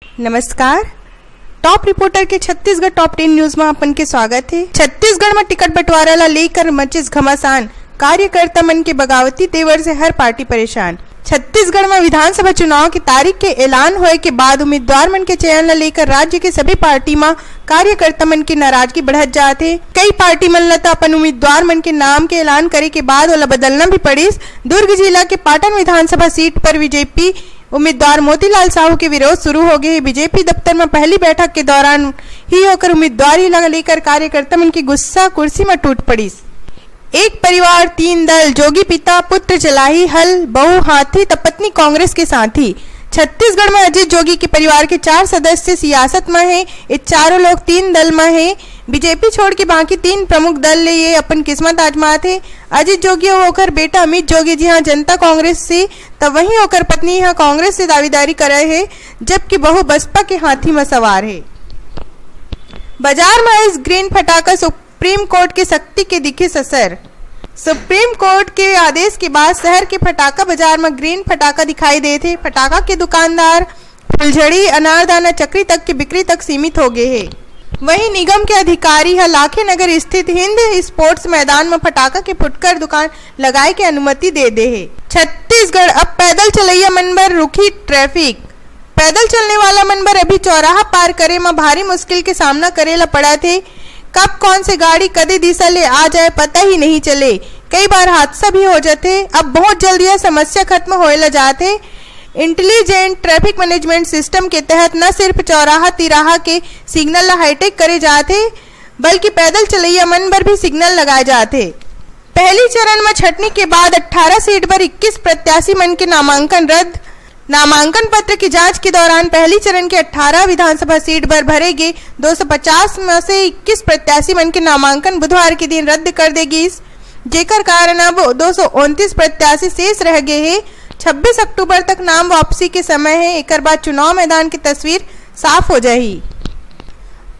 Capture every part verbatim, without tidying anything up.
नमस्कार, top reporter के Chhattisgarh top ten news में अपन के स्वागत है। छत्तीसगढ़ में टिकट बंटवारा ला लेकर मचिस घमासान, कार्यकर्ता मन के बगावती तेवर से हर पार्टी परेशान। छत्तीसगढ़ में विधानसभा चुनाव की तारीख के ऐलान होए के बाद उम्मीदवार मन के चयन ला लेकर राज्य के सभी पार्टी में कार्यकर्ता मन की नाराजगी बढ़त जात हे। कई पार्टी मन ला तो अपन उम्मीदवार मन के नाम के ऐलान करे के बाद ओला बदलना भी पड़िस। दुर्ग जिला के पाटन विधानसभा सीट पर बीजेपी उम्मीदवार मोतीलाल साहू के विरोध शुरू हो गए। बीजेपी दफ्तर में पहली बैठक के दौरान ही ओकर उम्मीदवारी ला लेकर कार्यकर्ता मन के गुस्सा कुर्सी में टूट पड़िस। एक परिवार तीन दल, जोगी पिता पुत्र चलाही हल, बहू हाथी त पत्नी कांग्रेस के साथी। छत्तीसगढ़ में अजीत जोगी के परिवार के चार सदस्य सियासत में हे। ये चारों लोग तीन दल में हे। बीजेपी छोड़ के बाकी तीन प्रमुख दल ले ये अपन किस्मत आजमात हे। अजीत जोगी अउ ओकर बेटा अमित जोगी जी हाँ जनता कांग्रेस से, त वहीं ओकर पत्नी यहाँ कांग्रेस से दावेदारी करे हे, जबकि बहू बसपा के हाथी में सवार हे। बाजार में आइस ग्रीन फटाका, सुप्रीम कोर्ट के सख्ती के दिखिस असर। सुप्रीम कोर्ट के आदेश के बाद शहर के फटाका बाजार में ग्रीन फटाका दिखाई देत हे। फटाका के दुकानदार फुलझड़ी, अनारदाना, चक्री तक के बिक्री तक सीमित हो गए हे। वहीं निगम के अधिकारी ह लाखे नगर स्थित हिंद स्पोर्ट्स मैदान में फटाका के फुटकर दुकान लगाए के अनुमति दे दे हे। छत्तीसगढ़ अब पैदल चलैया मन बर रुकी ट्रैफिक। पैदल चलने वाला मन बर अभी चौराहा पार करे म भारी मुश्किल के सामना करे ला पड़त हे। कब कौन से गाड़ी कदे दिशा ले आ जाए, पता ही नहीं चले। कई बार हादसा भी हो जाथे। अब बहुत जल्द यह समस्या खत्म होए ला जात हे। इंटेलिजेंट ट्रैफिक मैनेजमेंट सिस्टम के तहत न सिर्फ चौराहा तिराहा के सिग्नल ला हाईटेक करे जात हे, बल्कि पैदल चलैया मन बर भी सिग्नल लगाए जात हे। पहली चरण म छटनी के बाद अट्ठारह सीट बर इक्कीस प्रत्याशी मन के नामांकन रद्द। नामांकन पत्र की जांच के दौरान पहली चरण के अट्ठारह विधानसभा सीट बर भरे गे दो सौ पचास म से इक्कीस प्रत्याशी मन के नामांकन बुधवार के दिन रद्द कर दे गिस, जेकर कारण अब दो सौ उनतीस प्रत्याशी शेष रह गए हे। छब्बीस अक्टूबर तक नाम वापसी के समय हे, एकर बाद चुनाव मैदान की तस्वीर साफ हो जाही।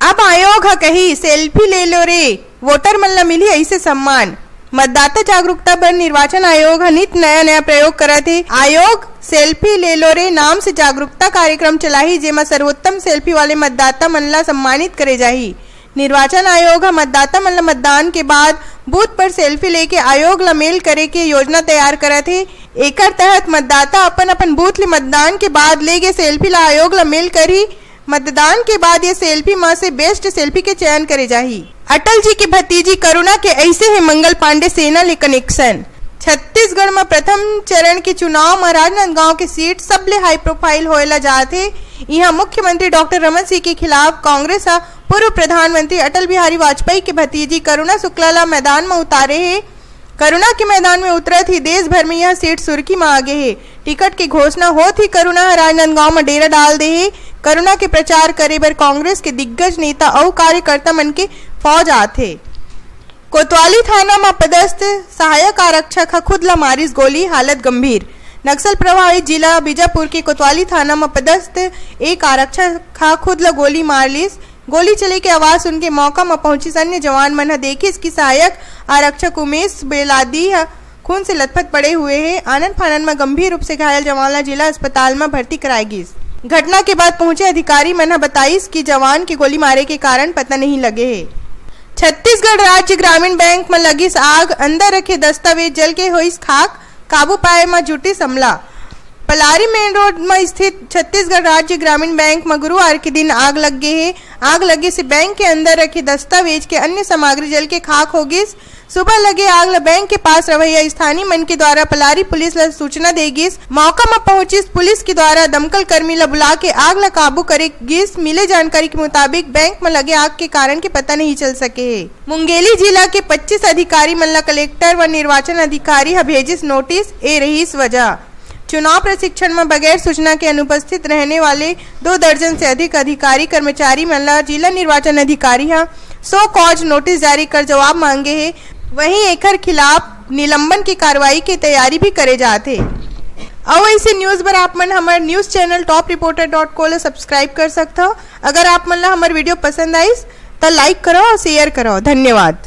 अब आयोग ह कही, सेल्फी ले लो रे, वोटर मन ला मिलही ऐसे सम्मान। मतदाता जागरूकता बर निर्वाचन आयोग ह नित नया नया प्रयोग करत हे। आयोग सेल्फी ले लो रे नाम से जागरूकता कार्यक्रम चलाही, जेमा सर्वोत्तम सेल्फी वाले मतदाता मन ला सम्मानित करे जाही। निर्वाचन आयोग ह मतदाता मन ल मतदान के बाद बूथ पर सेल्फी लेके आयोग ल मेल करे के योजना तैयार करत हे। एकर तहत मतदाता अपन अपन बूथ ले मतदान के बाद ले गे सेल्फी ल आयोग ल मेल करही। मतदान के बाद ये सेल्फी म से बेस्ट सेल्फी के चयन करे जाही। अटल जी के भतीजी करुणा के ऐसे हे मंगल पांडे सेना ले कनेक्शन। छत्तीसगढ़ म प्रथम चरण के चुनाव म राजनांदगांव के सीट सबले हाई प्रोफाइल होए ला जात हे। इहां मुख्यमंत्री डॉक्टर रमन सिंह के खिलाफ कांग्रेस ह पूर्व प्रधानमंत्री अटल बिहारी वाजपेयी के भतीजी करुणा शुक्ला ला मैदान म उतारे हे। करुणा के मैदान में उतरत ही देश भर में यह सीट सुर्खी म आ गे हे। टिकट के घोषणा होत ही करुणा ह राजनांदगांव म डेरा डाल दे हे। करुणा के प्रचार करे बर कांग्रेस के दिग्गज नेता अउ कार्यकर्ता मन के फौज आत हे। कोतवाली थाना म पदस्थ सहायक आरक्षक ह खुद ल मारिस गोली, हालत गंभीर। नक्सल प्रभावित जिला बीजापुर के कोतवाली थाना म पदस्थ एक आरक्षक ह खुद ल गोली मार लिस। गोली चले के आवाज सुन के मौका म पहुंचिस अन्य जवान मन ह देखिस कि सहायक आरक्षक उमेश बेलादी ह खून से लथपथ पड़े हुए हे। आनन फानन म गंभीर रूप से घायल जवान ल जिला अस्पताल म भर्ती कराए गिस। घटना के बाद पहुंचे अधिकारी मन ह बताइस कि जवान के गोली मारे के कारण पता नहीं लगे हे। छत्तीसगढ़ राज्य ग्रामीण बैंक म लगिस आग, अंदर रखे दस्तावेज जल के होइस खाक, काबू पाए म जुटिस अमला। पलारी मेन रोड म स्थित छत्तीसगढ़ राज्य ग्रामीण बैंक म गुरुवार के दिन आग लग गे हे। आग लगे से बैंक के अंदर रखे दस्तावेज के अन्य सामग्री जल के खाक हो गिस। सुबह लगे आग ल बैंक के पास रवैया स्थानीय मन के द्वारा पलारी पुलिस ल सूचना दे गिस। मौका म पहुंचिस पुलिस के द्वारा दमकल कर्मी ल बुला के आग ल काबू करे गिस। मिले जानकारी के मुताबिक बैंक म लगे आग के कारण के पता नहीं चल सके हे। मुंगेली जिला के पच्चीस अधिकारी मन ल कलेक्टर व निर्वाचन अधिकारी ह भेजिस नोटिस, ए रहिस वजह। चुनाव प्रशिक्षण म बगैर सूचना के अनुपस्थित रहने वाले दो दर्जन से अधिक अधिकारी कर्मचारी मन ल जिला निर्वाचन अधिकारी ह सो कॉज नोटिस जारी कर जवाब मांगे हे। वहीं एखर खिलाफ निलंबन की कार्रवाई के तैयारी भी करे जात हे। अउ ऐसे न्यूज बर आप मन हमर news channel top reporter dot को ल सब्सक्राइब कर सकथव। अगर आप मन ल हमर वीडियो पसंद आइस, त लाइक करव अउ शेयर करव। धन्यवाद।